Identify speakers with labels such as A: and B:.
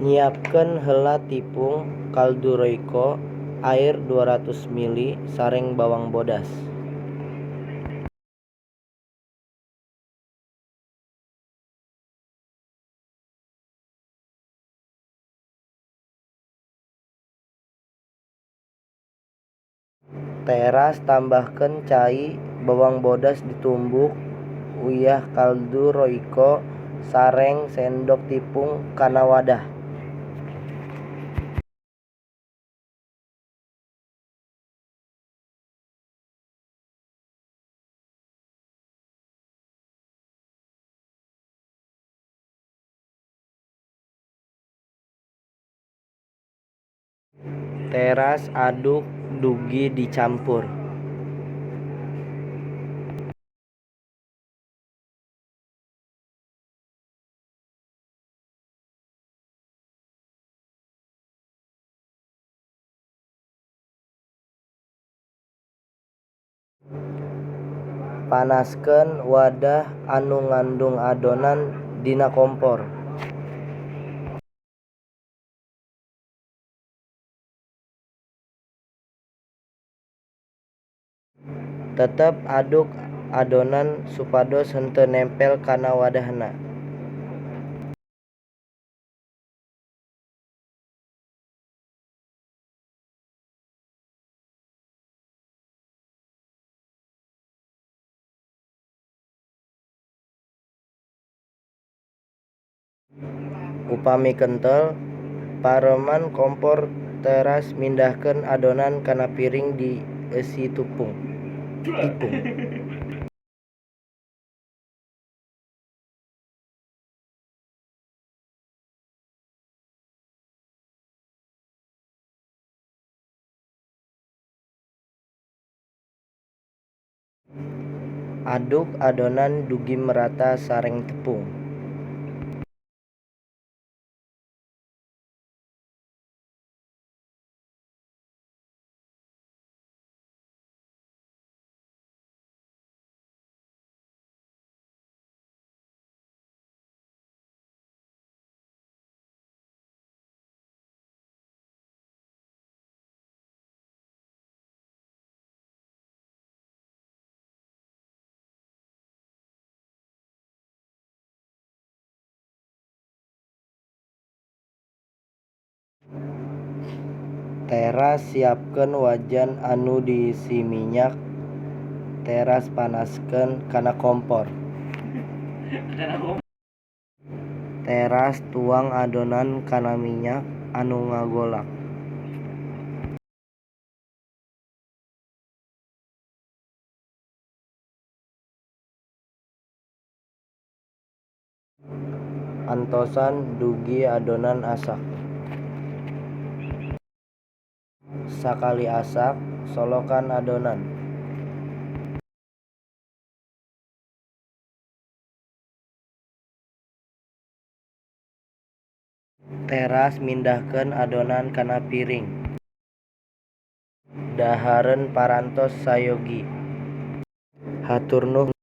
A: Nyiapkeun heula tipung, kaldu Royco, air 200 ml sareng bawang bodas. Teras tambahkeun cai, bawang bodas ditumbuk, uyah, kaldu Royco sareng sendok tipung kana wadah. Teras aduk dugi dicampur. Panaskeun wadah anu ngandung adonan dina kompor. Tetep aduk adonan supados henteu nempel kana wadahna. Upami kentel, pareuman kompor teras mindahkeun adonan kana piring dieusi tipung. Aduk adonan dugi merata sareng tepung. Teras siapkeun wajan anu diisi minyak teras panaskeun kana kompor. Teras tuang adonan kana minyak anu ngagolak. Antosan dugi adonan asak. Sakali asak, solokan adonan. Teras mindahkeun adonan kana piring. Dahareun parantos sayogi. Hatur nuhun.